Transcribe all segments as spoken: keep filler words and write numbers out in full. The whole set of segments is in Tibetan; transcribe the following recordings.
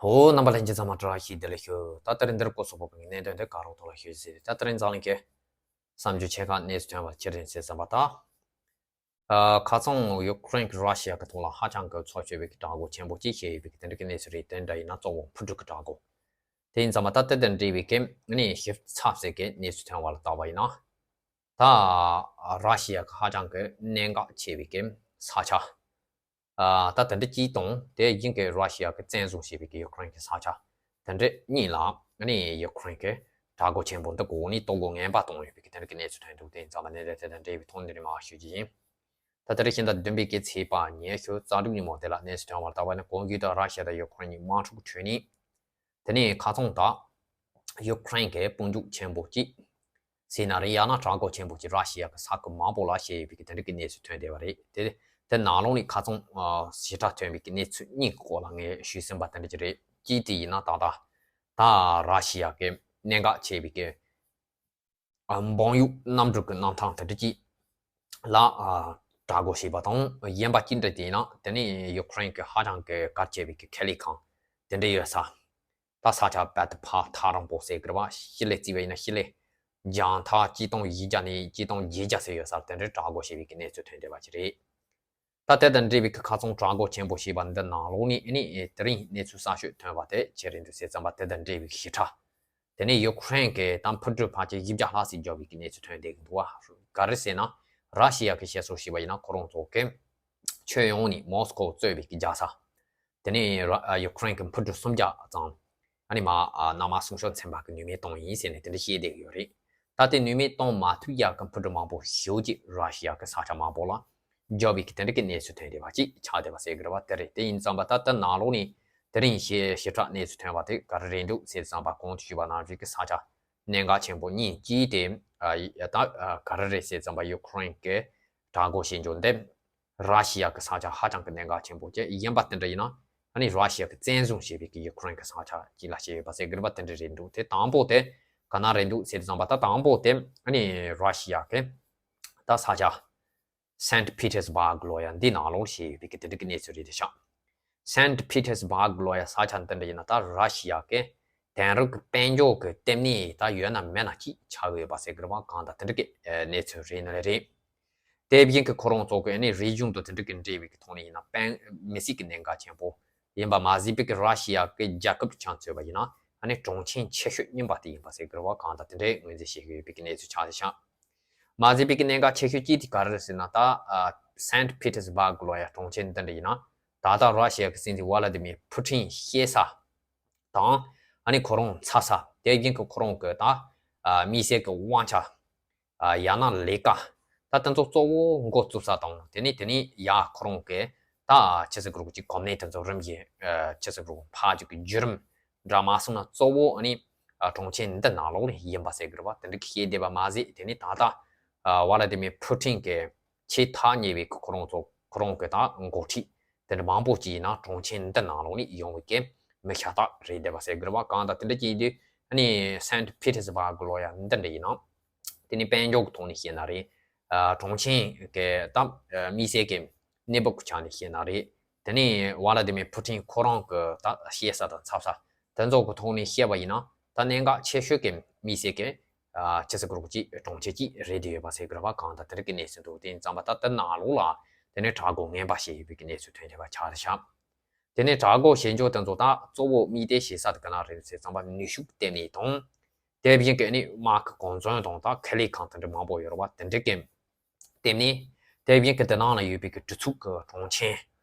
བོད་རྣམ་པ་ལྷན་རྒྱས་ཚང་མ་བཀྲ་ཤིས་བདེ་ལེགས་ཞུ། ད་ད་རིང་འདིར་སྐོར་སོགས་པོ་གི་གནད་དོན་དེ་ག་རོགས་ཐོག་ལ་ཞུ་ཟེར། ད་ད་རིང་འཛམ་གླིང་གི་བསམ་རྒྱུ་ཆེ་ཁག་གནས་ཚུལ་ཐོན་པ་ཁྱེད་རིང་ཟེར་བསམ་པ་དང་། ཨ་ཁ་སང་ཡུ་ཀེ་རེན་གྱི་ར་ཤི་ཡ་གི་ཐོག་ལ་ཧ་ཅང་གི་ཚབས་ཆེ་བའི་གི་དྲག་རྒོལ་ཆེན་པོ་ཅིག་བྱས་ཡོད་པའི་གི་དེ་འདྲ་གི་གནས་ཚུལ་རེད། དེ་འདྲ་ཡིན་ན་གཙོ་བོ་འཕུར་གྲུ་གི་དྲག་རྒོལ་དེ་ཡིན་ཙང་མ་ད་ལྟ་དེ་འདྲ་བའི་གི་ནི་ཞིབ་ཚགས་ཟེར་གི་གནས་ཚུལ་ཐོན་པ་ལ་བལྟས་པ་ཡིན་ན། ད་ར་ཤི་ཡ་གི་ཧ་ཅང་གི་གནད་འགག་ཆེ་བའི་གི་ས་ཆ། ཨ་ད་དེ་འདྲ་གཅིག་དང་དེ་རྒྱུན་གྱི་ར་ཤི་ཡ་གི་བཙན་བཟུང་བྱས་པའི་གི་ཡུ་ཀེ་རེན་གྱི་ས་ཆ་དེ་འདྲ་གཉིས་ལ་ནི་ཡུ་ཀེ་རེན་གྱི་དྲག་རྒོལ་ཆེན་པོ་འདི་གོ་ནས་གཏོར་རྒོལ་ངན་པ་བཏང་ཡོད་པའི་གི་དེ་འདྲ་གི་གནས་ཚུལ་ཐོན་འདུག་དེ་ཡིན་ཙང་མ་གནད་དོན་དེ་དང་འབྲེལ་བའི་ཐོག་འདི་རིང་མར་ཞུ་རྒྱུ་ཡིན། ད་དེ་རིང་ཕྱི་ཟླ་བདུན་པའི་གི་ཚེས་པ་ཉི་ཤུ་རྩ་དྲུག་ཉིན་མོ་དེ་ལ་གནས་ཚུལ་ཐོན་པ་ལ་བལྟས་པ་ན། གོང་ཞུས་ལྟར་ར་ཤི་ཡ་དང་ཡུ་ཀེ་རེན་གཉིས་དམག་འཁྲུག་ཁྲོད་ནས། དེ་ནས་ཁ་སང་ད་ཡུ་ཀེ་རེན་གྱི་དཔུང་འཇུག་ཆེན་པོ་གཅིག་ཟེར་ན་རེད། ཡང་ན་དྲག་རྒོལ་ཆེན་པོ་གཅིག་ར་ཤི་ཡ་གི་ས་ཁུལ་མང་པོ་ལ་བྱས་ཡོད་པའི་གི་དེ་འདྲ་གི་གནས་ཚུལ་ཐོན་བསྡད་པ་རེད། དེ་དེ་ནང་ལོགས་ནས་ཁ་སང་ཨ་ཞིབ་ཕྲ་ཐོན་པའི་གི་གནས་ཚུལ་གཉིས་ཀྱི་སྐོར་ལ་ངས་ཞུས་ཟིན་པ་དེ་འདྲ་ཅིག་རེད། གཅིག་དེ་ཡིན་ན་ད་ལྟ་ད་ར་ཤི་ཡ་གི་གནད་འགག་ཆེ་བའི་གི་ཨ་འབངས་ཡུལ་གནམ་གྲུ་གི་གནམ་ཐང་དེ་འདྲ་ཅིག་ལ་ཨ་དྲག་རྒོལ་བྱས་པ་དང་། གཞན་པ་གཅིག་འདྲ་དེ་ཡིན་ན་དེ་ནས་ཡུ་ཀེ་རེན་གྱི་ཧ་ཅང་གི་གལ་ཆེ་བའི་གི་ཁེ་ལས་ཁང་དེ་འདྲ་ཡོད་ས། ད་ས་ཆ་རྦད་དེ་ཕར་ཐག་རིང་པོ་ཟེར་གི་རེད་བ། ཤི་ལེ་བརྩིས་པ་ཡིན་ན་ཤི་ལེ་རྒྱང་ཐག་ཆིག་སྟོང་བཞི་བརྒྱ་ནས་ཆིག་སྟོང་བརྒྱད་བརྒྱ་ཟེར་ཡོད་སར་དེ་འདྲའི་དྲག་རྒོལ་བྱས་པའི་གི་གནས་ཚུལ་ཐོན་བསྡད་པ་ཅིག་རེད། ད་དེ་དང་འབྲེལ་བའི་གི་ཁ་སང་དྲག་རྒོལ་ཆེན་པོ་བྱས་པ་འདི་ནང་ལོགས་ནས་ཨ་ནི་དེ་རིང་གནས་ཚུལ་གསར་ཤོས་ཐོན་པ་དེ་ཁྱེད་རང་ཚོས་གཟིགས་ཙམ་པ་དེ་དང་འབྲེལ་བའི་གི་ཞིབ་ཕྲ། དེ་ནས་ཡུ་ཀེ་རེན་གྱི་ད་འཕུར་གྲུ་ཕལ་ཆེར་བཞི་བརྒྱ་ལྷག་ཙམ་འབྱོར་བའི་གི་གནས་ཚུལ་ཐོན་བསྡད་ཀྱི་འདུག་བ། ག་རེ་ཟེར་ན་ར་ཤི་ཡ་གི་བཤད་སྲོལ་བྱས་པ་ཡིན་ན་ཁོ་རང་ཚོ་གི་ཁྱོན་ཡོངས་ནས་མོ་སི་ཀོ་གཙོས་པའི་གི་རྒྱལ་ས། དེ་ནས་ར་ཡུ་ཀེ་རེན་གྱི་འཕུར་གྲུ་སུམ་བརྒྱ་ཙམ་ཨ་ནི་མར་ཨ་གནམ་དམག་སྲུང་སྐྱོབ་ཚན་པ་གི་ནུས་མེད་བཏང་ཡིན་ཟེར་ནས་དེ་འདྲ་བཤད་བསྡད་ཀྱི་ཡོད་རེད། ད་དེ་ནུས་མེད་བཏང་མ་ཐུབ་ཡག་གི་འཕུར་གྲུ་མང་པོ་ཞེ་པོ་ཅིག་ར་ཤི་ཡ་གི་ས་ཆ་མང་པོ་ལ་འབྱོར་བའི་གི་དེ་འདྲ་གི་གནས་ཚུལ་ཐོན་བསྡད་པ་ཅིག་ཆགས་བསྡད་པ་ཟེར་གི་རེད་བ། དེ་རེད། དེ་ཡིན་ཙང་པ་ད་ལྟ་ནང་ལོགས་ནས་དེ་རིང་ཞིབ་ཞིབ་ཕྲ་གནས་ཚུལ་ཐོན་པ་དེ་ག་རེ་རེད་འདུག་ཟེར་ཙམ་པ་གོང་དུ་ཞུས་པ་ནང་བཞིན་གི་ས་ཆ་གནད་འགག་ཆེན་པོ་གཉིས། གཅིག་དེ་ཨ་ཡ་ད་ཨ་ག་རེ་རེད་ཟེར་ཙམ་པ་ཡུ་ཀེ་རེན་གྱི་དྲག་རྒོལ་བྱེད་འཇོག་འདི་ར་ཤི་ཡ་གི་ས་ཆ་ཧ་ཅང་གི་གནད་འགག་ཆེན་པོ་བྱས། གཞན་པ་དེ་འདྲ་ཡིན་ན་ཨ་ནི་ར་ཤི་ཡ་གི་བཙན་བཟུང་བྱས་པའི་གི་ཡུ་ཀེ་རེན་གི་ས་ཆ་གཅིག་ལ་བྱས་ཡོད་པ་ཟེར་གི་རེད་པ། དེ་འདྲ་རེད་འདུག་དེ་དང་པོ་དེ་ག་ན་རེད་འདུག་ཟེར་ཙམ་པ་ད་དང་པོ་དེ་ཨ་ནི་ར་ཤི་ཡ་གི་ད་ས་ཆ་སེན་ཕི་ཏེར་སྦག་ལོ་ཡ་འདི་ནང་ལོགས་བྱས་ཡོད་པའི་གི་དེ་འདྲ་གི་གནས་ཚུལ་རེད་དེ་ཤག་སེན་ཕི་ཏེར་སྦག་ལོ་ཡ་ས་ཆ་འདི་འདྲ་ཡིན་ན་ད་ར་ཤི་ཡ་གི་དེང་རབས་ཀྱི་དཔལ་འབྱོར་གྱི་ལྟེ་གནས་ད་ཡོད་ན་མེད་ན་ཅིག་ཆགས་ཡོད་པ་ཟེར་གི་རེད་པ། གང་ལྟར་དེ་འདྲ་གི་གནས་ཚུལ་རེད་ནི་རེད། དེ་བཞིན་གྱི་ཁོ་རང་ཚོ་གི་ཨ་ནི་རིག་གཞུང་དང་དེ་འདྲ་གི་འབྲེལ་བའི་གི་ཐོག་ནས་ཡིན་ན་དཔེ་མི་སྲིད་ཀྱི་གནད་འགག་ཆེན་པོ་ཡིན་པ་མ་ཟད་པའི་གི་ར་ཤི་ཡ་གི་རྒྱལ་ཁབ་ཀྱི་ཆ་མཚོན་པ་ཡིན་ན་ཨ་ནི་གྲོང་ཁྱེར་ཆེ་ཤོས་རྙིང་པ་དེ་ཡིན་པ་ཟེར་གི་རེད་པ། གང་ལྟར་དེ་འདྲའི་ངོས་འཛིན་བྱེད་ཀྱི་ཡོད་པའི་གི་གནས་ཚུལ་ཆགས་བསྡད་ཤག་མ་ཟད་པའི་གི་གནད་འགག་ཆེ་ཤོས་གཅིག་དེ་ག་རེ་རེད་ཟེར་ན་ད་ཨ་སེན་ཕི་ཏེར་སྦག་ལོ་ཡ་གྲོང་ཁྱེར་འདི་འདྲ་ཡིན་ན་ད་ལྟ་ར་ཤི་ཡ་གི་སྲིད་འཛིན་ཝ་ལ་དི་མིར་ཕུ་ཊིན་གཤེགས་ས་དང་ཨ་ནི་ཁོ་རང་འཚར་ས། དེ་བཞིན་གྱི་ཁོ་རང་གི་ད་ཨ་དམིགས་བསལ་གྱི་དབང་ཆ། ཨ་ཡང་ན་ལས་ཀ་ད་དེ་ཚོ་གཙོ་བོ་འགོ་བཙུགས་ས་དང་། དེ་ནས་དེ་ནས་ཡ་ཁོ་རང་གི་ད་ཆི་ཟེར་དགོས་རེད་གི་གོམ་གནས་དེ་ཚོ་རིམ་བཞིན་ཨ་ཆི་ཟེར་དགོས་རེད་གི་ཕར་ཅིག་གི་བརྒྱུད་རིམ་འདྲ་མ་སོང་ན་གཙོ་བོ་ཨ་ནི་ཨ་གྲོང་ཁྱེར་འདི་ནང་ལོགས་ནས་ཡིན་པ་ཟེར་གི་རེད་པ། དེ་འདྲ་གི་བཤད་བསྡད་པ་མ་ཟད། དེ་ནས་ད་ལྟ་ཨ་ཝ་ལ་དི་མིར་ཕུ་ཊིན་གི་ཆེས་ཐག་ཉེ་བའི་ཁོ་རང་ཚོ་ཁོ་རང་གི་ད་འགོ་ཁྲིད་དེ་འདྲ་མང་པོ་ཅིག་ཡིན་ན་གྲོང་ཁྱེར་འདི་ནང་ལོགས་ནས་ཡོང་བའི་གི་མི་ཤ་སྟག་རེད་བསྡད་པ་ཟེར་གི་རེད་པ། གང་ལྟར་དེ་འདྲ་ཅིག་ཡིན་དུས་ཨ་ནི་སེན་ཕི་ཏེར་སྦག་ལོ་ཡ་འདི་འདྲ་ཡིན་ན་དེ་ནི་དཔལ་འབྱོར་གྱི་ཐོག་ནས་བཤད་ན་རེད། ཨ་གྲོང་ཁྱེར་གི་ད་ཨ་དམིགས་བསལ་གྱི་གནས་བབ་ཀྱི་ཆ་ནས་བཤད་ན་རེད། དེ་ནས་ཝ་ལ་དི་མིར་ཕུ་ཊིན་ཁོ་རང་གི་ད་གཤེགས་ས་དང་འཚར་ས་དེ་ཚོ་གི་ཐོག་ནས་བཤད་པ་ཡིན་ན་ད་གནད་འགག་ཆེ་ཤོས་ཀྱི་དམིགས་བསལ་གྱི་ཨ་ཆི་ཟེར་དགོས་རེད་གི་གྲོང་ཁྱེར་གཅིག་རེད་བསྡད་ཡོད་པ་ཟེར་གི་རེད་པ། གང་ལྟར་དེ་འདྲ་གི་གནས་ཚུལ་འདུག་དེ་ཡིན་ཙང་པ་ད་དེ་ནང་ལོགས་ལ་དེ་ནས་དྲག་རྒོལ་ངན་པ་བྱས་ཡོད་པའི་གི་གནས་ཚུལ་ཐོན་བསྡད་པ་ཆགས་རེད་ཤག་དེ་ནས་དྲག་རྒོལ་བྱེད་འཇོག་དེ་ཚོ་ད་གཙོ་བོ་དམིགས་གཏད་བྱེད་ས་དེ་ག་ན་རེད་ཟེར་ཙང་པ་ནུས་ཤུགས་ལྟེ་གནས་དང་། དེ་བཞིན་གྱི་ཨ་ནི་དམག་གི་གོ་མཚོན་དང་ད་ཁེ་ལས་ཁང་དེ་འདྲ་མང་པོ་ཡོད་རེད་པ། དེ་འདྲ་གི་ལྟེ་གནས། དེ་བཞིན་གྱི་དེ་ནང་ལ་ཡོད་པའི་གི་གྲུ་ཚུགས་ཀྱི་གྲོང་ཁྱེར་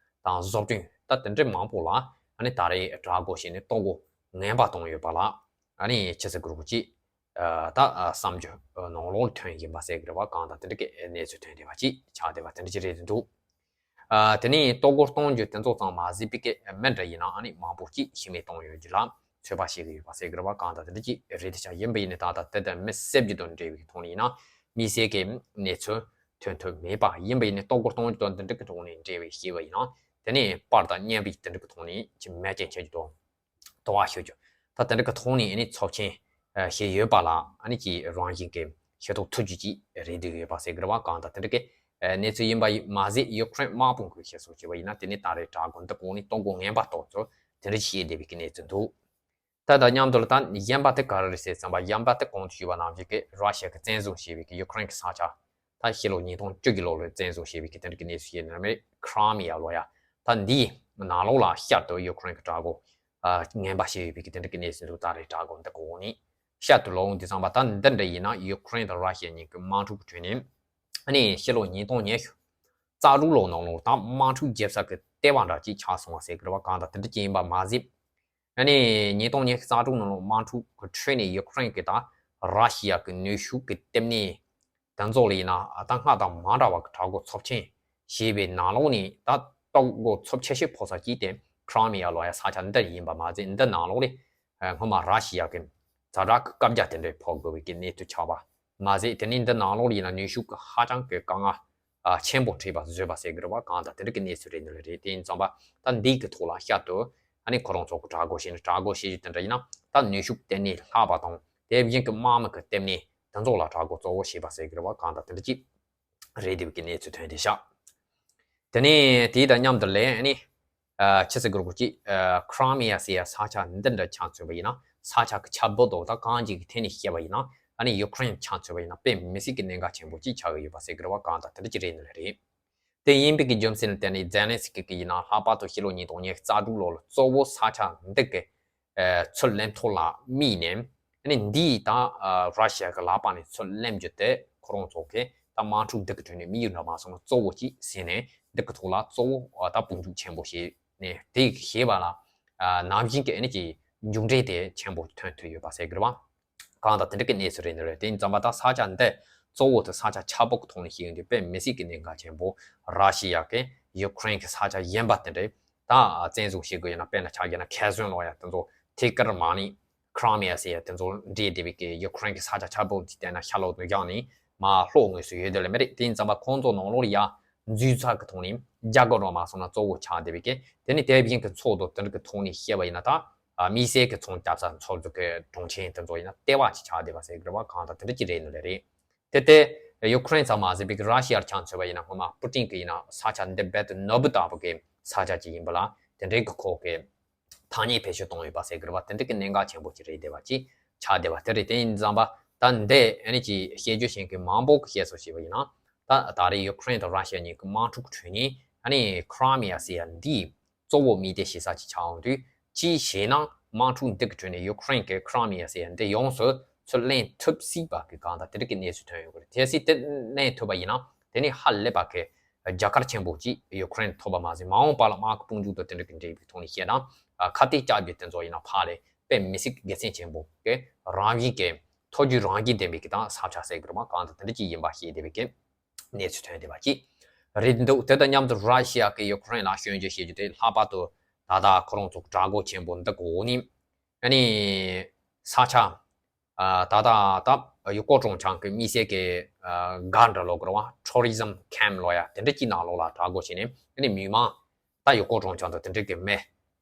དང་བཟོ་སྐྲུན་ད་དེ་འདྲ་མང་པོ་ལ་ཨ་ནི་ད་རེས་དྲག་རྒོལ་བྱས་ནས་གཏོར་རྒོལ་ངན་པ་བཏང་ཡོད་པ་ལ་ཨ་ནི་ཆི་ཟེར་དགོས་རེད་གི་ད་བསམ་རྒྱུ་ནང་ལོགས་ལ་ཐོན་ཡིན་པ་ཟེར་གི་རེད་པ། གང་ལྟར་དེ་འདྲ་གི་གནས་ཚུལ་ཐོན་བསྡད་པ་ཅིག་ཆགས་བསྡད་པ་དེ་འདྲ་ཅིག་རེད་འདུག་ཨ་དེ་ནས་གཏོར་རྒོལ་གཏོང་རྒྱུ་དེ་ཚོ་ཙམ་མ་ཟད་པའི་གི་མི་འདྲ་ཡིན་ན་ཨ་ནི་མང་པོ་ཅིག་ཤི་རྨས་བཏང་ཡོད་རྒྱུ་ལ་ཚོད་དཔག་བྱེད་ཀྱི་ཡོད་པ་ཟེར་གི་རེད་པ། གང་ལྟར་དེ་འདྲ་ཅིག་རེད་དེ་ཆགས་ཡིན་པ་ཡིན་ནའི་ད་ལྟ་དེ་ལྟར་མི་བསད་རྒྱུ་དང་འབྲེལ་བའི་ཐོག་ནས་ཡིན་ན་དམིགས་བསལ་གྱི་གནས་ཚུལ་ཐོན་ཐུབ་མེད་པ་ཡིན་པ་ཡིན་ནའི་གཏོར་རྒོལ་གཏོང་རྒྱུ་དང་དེ་འདྲ་གི་ཐོག་ནས་འབྲེལ་བའི་བཤད་པ་ཡིན་ན་དེ་ནས་པར་དང་བརྙན་པའི་དེ་འདྲ་གི་ཐོག་ནས་ཅིག་མེད་ཅན་ཆགས་རྒྱུ་དང་། དོ་བ་ཤོད་རྒྱུ། ད་དེ་འདྲ་གི་ཐོག་ནས་ཨ་ནི་ཚབས་ཆེན་ཨ་བྱས་ཡོད་པ་ལ་ཨ་ནི་ཀྱི་རང་བཞིན་གྱི་ཤེས་རྟོགས་ཐུབ་རྒྱུ་ཅིག་རེད་འདུག་ཡོད་པ་ཟེར་གི་རེད་པ། གང་ལྟར་དེ་འདྲ་གི་ཨ་གནས་ཚུལ་ཡིན་པ་ཡིན་མ་ཟད་ཡུ་ཀེ་རེན་དམག་དཔུང་གི་བཤད་སྲོལ་བྱས་པ་ཡིན་ན་དེ་ནི་ད་རེས་དྲག་རྒོལ་འདི་གོང་ནས་གཏོར་རྒོལ་ངན་པ་གཏོང་ཚུལ་ དེ་འདྲ་བཤད་བསྡད་པའི་གི་གནས་ཚུལ་འདུག་ད་དང་མཉམ་དུ་ལ་ད་གཞན་པ་དེ་ག་རེ་རེད་ཟེར་ཙམ་པ། གཞན་པ་དེ་གོང་དུ་ཞུས་པ་ནང་བཞིན་གི་ར་ཤི་ཡ་གི་བཙན་བཟུང་བྱས་པའི་གི་ཡུ་ཀེ་རེན་གི་ས་ཆ། ད་ཕྱི་ལོ་ཉིས་སྟོང་བཅུ་གི་ལོ་ལ་བཙན་བཟུང་བྱས་པའི་གི་དེ་འདྲ་གི་གནས་ཚུལ་ཞིག་ཡིན་ནམ་རེད། ཁྲ་མི་ཡ་ལོ་ཡ། ད་འདིའི་ནང་ལོགས་ལ་བསྐྱར་དུ་ཡུ་ཀེ་རེན་གི་དྲག་པོ་ངན་པ་བྱས་ཡོད་པའི་གི་དེ་འདྲ་གི་གནས་ཚུལ་འདུག་ད་རེས་དྲག་པོ་འདི་གི་འོག་ནས་བསྐྱར་དུ་ལོག་འདི་ཙམ་པ། ད་འདི་འདྲ་ཡིན་ན་ཡུ་ཀེ་རེན་དང་ར་ཤི་ཡ་གཉིས་ཀྱི་དམག་འཁྲུག་གི་ཁྲོད་ནས་ཨ་ནི་ཕྱི་ལོ་ཉིས་སྟོང་ཉི་ཤུ་རྩ་དྲུག་ལོ་ནང་ལོགས་ད་དམག་འཁྲུག་བརྗེ་ས་གི་ལྟེ་བ་འདྲ་ཅིག་ཆགས་སོང་བ་ཟེར་གི་རེད་བ། གང་ལྟར་དེ་འདྲ་ཅིག་ཡིན་པ་མ་ཟད། ཨ་ནི་ཉིས་སྟོང་ཉི་ཤུ་རྩ་དྲུག་ནང་ལོགས་དམག་འཁྲུག་གི་ཁྲོད་ནས་ཡུ་ཀེ་རེན་གྱི་དང་ར་ཤི་ཡ་གི་ནུས་ཤུགས་ཀྱི་ལྟེ་གནས་དེ་ཚོ་ལ་ཡིན་ན་ད་སྔར་དང་མ་འདྲ་བ་གི་དྲག་པོ་ཚབས་ཆེན་བྱས་པའི་ནང་ལོགས་ནས། ད་ལྟོ་གོ་ཚབས་ཆེ་ཤོས་ཕོག་ས་གཅིག་དེ་ཁྲ་མི་ཡ་ལོ་ཡ་ས་ཆ་འདི་ཡིན་པ་མ་ཟད། འདི་ནང་ལོགས་ལ་སྔོན་མ་ར་ཤི་ཡ་གི་ཛ་དྲག་གི་བཀག་རྒྱ་དེ་འདྲ་ཕོག་དགོས་པའི་གི་གནས་ཚུལ་ཆགས་པ་མ་ཟད། དེ་ནས་འདི་ནང་ལོགས་ལ་ཡིན་ན་ནུས་ཤུགས་ཀྱི་ཧ་ཅང་གི་དཀའ་ངལ་ཨ་ཆེན་པོ་འཕྲད་པ་བཟོས་པ་ཟེར་གི་རེད་བ། གང་ལྟར་དེ་འདྲ་གི་གནས་ཚུལ་རེད་འདི་ལ་རེད། དེ་ཡིན་ཙམ་པ་ད་འདི་གི་ཐོག་ལ་བསྐྱར་དུ་ཨ་ནི་ཁོ་རང་ཚོ་གི་དྲག་པོ་བྱས་ནས། དྲག་པོ་བྱས་རྒྱུ་དེ་འདྲ་ཡིན་ན་ད་ནུས་ཤུགས་ལྟེ་གནས་ལྷག་པ་དང་། དེ་བཞིན་གི་དམག་མི་གི་ལྟེ་གནས་དེ་ཚོ་ལ་དྲག་པོ་གཙོ་བོ་བྱས་པ་ཟེར་གི་རེད་བ། གང་ལྟར་དེ་འདྲ་ཅིག་རེད་འདི་གི་གནས་ཚུལ་ཐོན་བསྡད་ཤག་དེ་ནས་དེ་དང་མཉམ་དུ་ལས་ཨ་ནི་ཨ་ཆི་ཟེར་དགོས་རེད། ཅིག་ཨ་ཁྲ་མི་ཡ་ཟེར་ཡ་ས་ཆ་འདི་འདྲ་ཆ་མཚོན་པ་ཡིན་ན། ས་ཆ་གི་ཁྱབ་འབངས་དང་ད་གང་ཅིག་གི་ཐད་ནས་བཤད་པ་ཡིན་ན། ཨ་ནི་ཡུ་ཀེ་རེན་ཆ་མཚོན་པ་ཡིན་ན་དཔེ་མི་སྲིད་ཀྱི་གནད་འགག་ཆེན་པོ་ཅིག་ཆགས་ཀྱི་ཡོད་པ་ཟེར་གི་རེད་བ། གང་ལྟར་དེ་འདྲ་ཅིག་རེད་འདི་ལ་རེད། དེ་ཡིན་པའི་གི་རྒྱུ་མཚན་ལ་བརྟེན་ནས་ཛེ་ལན་སི་ཀི་གིས་ཡིན་ན་ལྷག་པར་དུ་ཕྱི་ལོ་ཉིས་སྟོང་ཉི་ཤུ་རྩ་དྲུག་ལོ་ལ་གཙོ་བོ་ས་ཆ་འདི་གི་ཨ་ཚུར་ལེན་ཐོག་ལ་དམིགས་ནས། ཨ་ནི་འདིའི་ད་ཨ་ར་ཤི་ཡ་གི་ལག་པ་ནས་ཚུར་ལེན་རྒྱུ་དེ་ཁོ་རང་ཚོ་གི་ད་དམག་འཁྲུག་འདི་གི་ཁྲོད་ནས་དམིགས་ཡུལ་འདྲ་མ་སོང་ན་གཙོ་བོ་ཅིག་ཟེར་ནས། འདི་གི་ཐོག་ལ་གཙོ་བོ་ཨ་ད་དཔུང་འཇུག་ཆེན་པོ་བྱས་ནས་དེ་བྱས་པ་ལ་ཨ་ནམ་རྒྱུན་གྱི་ཨ་ནི་ཀྱི་མཇུག་འབྲས་དེ་ཆེན་པོ་ཐོན་ཐུབ་ཡོད་པ་ཟེར་གི་རེད་བ། གང་ལྟར་དེ་འདྲ་གི་གནས་ཚུལ་རེད་འདི་རེད། དེ་ཡིན་ཙམ་པ་ད་ས་ཆ་འདི་གཙོ་བོ་དེ་ས་ཆ་ཆགས་པོ་གི་ཐོག་ནས་བཤད་ཡོང་དུས་དཔེ་མི་སྲིད་ཀྱི་གནད་འགག་ཆེན་པོ། ར་ཤི་ཡ་གིས་ཡུ་ཀེ་རེན་གྱི་ས་ཆ་གཞན་པ་དེ་འདྲ་ད་བཙན་བཟུང་བྱེད་དགོས་ཡིན་ན། དཔེར་ན་ཆ་བཞག་ན་ཁེར་སོན་ལོ་ཡ་དེ་ཚོ་ཐད་ཀར་མ་ནི་ཁྲ་མི་ཡ་ཟེར་ཡ་དེ་ཚོ་འདྲེས་བསྡད་པའི་གི་ཡུ་ཀེ་རེན་གྱི་ས་ཆ་ཆགས་པོ་དེ་བལྟས་ན་ཤ་ལོག་ཏུ་བཞག་ནས་མར་ལྷོ་ངོས་སུ་ཡོད་དེ་ལ་མི་རེད། དེ་ཡིན་ཙམ་པ་ཁོང་ཚོ་ནང་ལོགས་ལ་ཡ་འཛུལ་ས་གི་ཐོག་ནས་རྒྱ་སྒོར་རོ་མ་སོང་ན་གཙོ་བོ་ཆགས་བསྡད་པའི་གི། དེ་ནས་དེ་བཞིན་གི་ཚོགས་འདུ་དེ་འདྲ་གི་ཐོག་ནས་བཤད་པ་ཡིན་ན་ད། ཨ་དམིགས་བསལ་གྱི་ཚོང་རྒྱག་ས་ཚོགས་འདུ་གི་གྲོང་ཁྱེར་དེ་ཚོ་ཡིན་ན་ལྟེ་བ་ཅིག་ཆགས་བསྡད་པ་ཟེར་གི་རེད་བ། གང་ལྟར་དེ་འདྲ་ཅིག་རེད་ནི་ལས་རེད། དེ་དེ་ཡུ་ཀེ་རེན་ཙམ་མ་ཟད་པའི་ར་ཤི་ཡར་ཆ་མཚོན་པ་ཡིན་ན། སྔོན་མ་པུ་ཏིན་གྱིས་ཡིན་ན་ས་ཆ་འདི་རྦད་དེ་ནོར་བུ་ལྟ་བུ་གི་ས་ཆ་ཅིག་ཡིན་པ་ལ། དེ་འདྲའི་གི་ཁོ་གི་ཐ་སྙད་བེད་སྤྱོད་གཏོང་ཡོད་པ་ཟེར་གི་རེད་བ། དེ་འདྲ་གི་གནད་འགག་ཆེན་པོ་ཅིག་རེད་བསྡད་པ་ཅིག་ཆགས་བསྡད་པ་དེ་རེད། དེ་ཡིན་ཙམ་པ་ད་འདི་ཨ་ནི་ཅིག་བཤད་རྒྱུ་ཞིག་གི་མང་པོ་གི་བཤད་སྲོལ་བྱས་པ་ཡིན་ན། ད་ད་རེས་ཡུ་ཀེ་རེན་དང་ར་ཤི་ཡ་གཉིས་ཀྱི་དམག་འཁྲུག་གི་ཁྲོད་ནས་ཨ་ནི་ཁྲ་མི་ཡ་ཟེར་ཡ་འདི་གཙོ་བོ་དམིགས་གཏད་བྱེད་ས་ཅིག་ཆགས་འོང་དུས། ཅིའི་ཕྱིར་ན་དམག་འཁྲུག་འདི་གི་ཁྲོད་ནས་ཡུ་ཀེ་རེན་གྱིས་ཁྲ་མི་ཡ་ཟེར་ཡ་འདི་ཡོངས་སུ་ཚུར་ལེན་ཐུབ་སྲིད་པ་གི་གང་ལྟར་དེ་འདྲ་གི་གནས་ཚུལ་ཐོན་ཡོད་ཀྱི་རེད། གལ་སྲིད་དེ་ལེན་ཐུབ་པ་ཡིན་ན། དེ་ནི་ཧ་ལས་པ་གི་རྒྱལ་ཁ་ཆེན་པོ་ཅིག་ཡུ་ཀེ་རེན་ཐོབ་པ་མ་ཟད། མ་འོངས་པ་ལ་དམག་གི་དཔུང་འཇུག་དང་དེ་འདྲ་གི་འབྲེལ་བའི་ཐོག་ནས་བཤད་ན། ཨ་ཁ་གཏད་བཅག་རྒྱུ་དེ་ཚོ་ཡིན་ན་ཕར་ལས་དཔེ་མི་སྲིད་དགེ་མཚན་ཆེན་པོ་གི་རང་བཞིན་གྱི་ཐོ་རྒྱུས་རང་བཞིན་ལྡན་པའི་གི་དང་ས་ཆ་ཟེར་གི་རེད་མ། གང་ལྟར་དེ་འདྲ་ཅིག་ཡིན་པ་ཤེས་བསྡད་པའི་གི་གནས་ཚུལ་ཐོན་བསྡད་པ་ཅིག་རེད་འདུག་དེ་དང་མཉམ་དུ་ར་ཤི་ཡ་གིས་ཡུ་ཀེ་རེན་ལ་སྐྱོན་བརྗོད་བྱེད་རྒྱུ་དེ། ལྷག་པར་དུ་ད་ལྟ་ཁོ་རང་ཚོ་དྲག་རྒོལ་ཆེན་པོ་འདི་གི་འོག་ནས་ཨ་ནི་ས་ཆ་ཨ་ད་ལྟ་ད་ཡུལ་སྐོར་སྤྲོ་འཆམ་གྱི་དམིགས་བསལ་གྱི་ཨ་སྒར་འདྲ་ལོ་གི་རེད་བ། ཊུ་རི་ཛམ་ཁེམ་ལོ་ཡ་དེ་འདྲ་ཅིག་ནང་ལོགས་ལ་དྲག་རྒོལ་བྱས་ནས། ཨ་ནི་མི་མང་ད་ཡུལ་སྐོར་སྤྲོ་འཆམ་དང་དེ་འདྲ་གི་མི་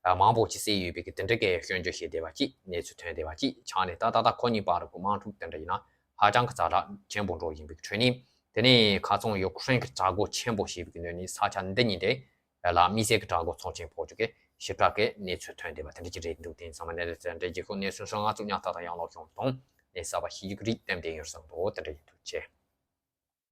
ཨ་མང་པོ་ཅིག་བསད་ཡོད་པའི་གི་དེ་འདྲ་གི་སྐྱོན་བརྗོད་བྱས་བསྡད་པ་ཅིག་གནས་ཚུལ་ཐོན་བསྡད་པ་ཅིག་ཆགས་ནས། ད་ད་ལྟ་ཁོ་གཉིས་བར་གྱི་དམག་འཁྲུག་དེ་འདྲ་ཡིན་ན་ཧ་ཅང་གི་ཛ་དྲག་ཆེན་པོ་འགྲོ་བཞིན་པའི་ཁྲོད་ནས། དེ་ནས་ཁ་སང་ཡུ་ཀེ་རེན་གྱི་དྲག་རྒོལ་ཆེན་པོ་བྱས་པའི་གི་ནང་ནས་ས་ཆ་འདི་གཉིས་དེ་ལ་དམིགས་བསལ་གྱི་དྲག་རྒོལ་ཚབས་ཆེན་ཕོག་རྒྱུ་གི་ཞིབ་ཕྲ་གི་གནས་ཚུལ་ཐོན་བསྡད་པ་དེ་འདྲ་ཅིག་རེད་འདུག་དེ་ཡིན་ཙང་མ་གནས་ཚུལ་འདྲ་རྒྱལ་ཁབ་གནས་ཚུལ་སོང་ང་ཚོ་ཉག་ཐག་དང་ཡང་ལོག་བྱུང་དང་གནས་གསར་པ་ཤེས་རྒྱུ་གི་རིགས་ལྟེམ་ལྡན་ཡོད་བསམ་འདུག་དེ་འདྲ་ཡིན་འདུག་ཅེས།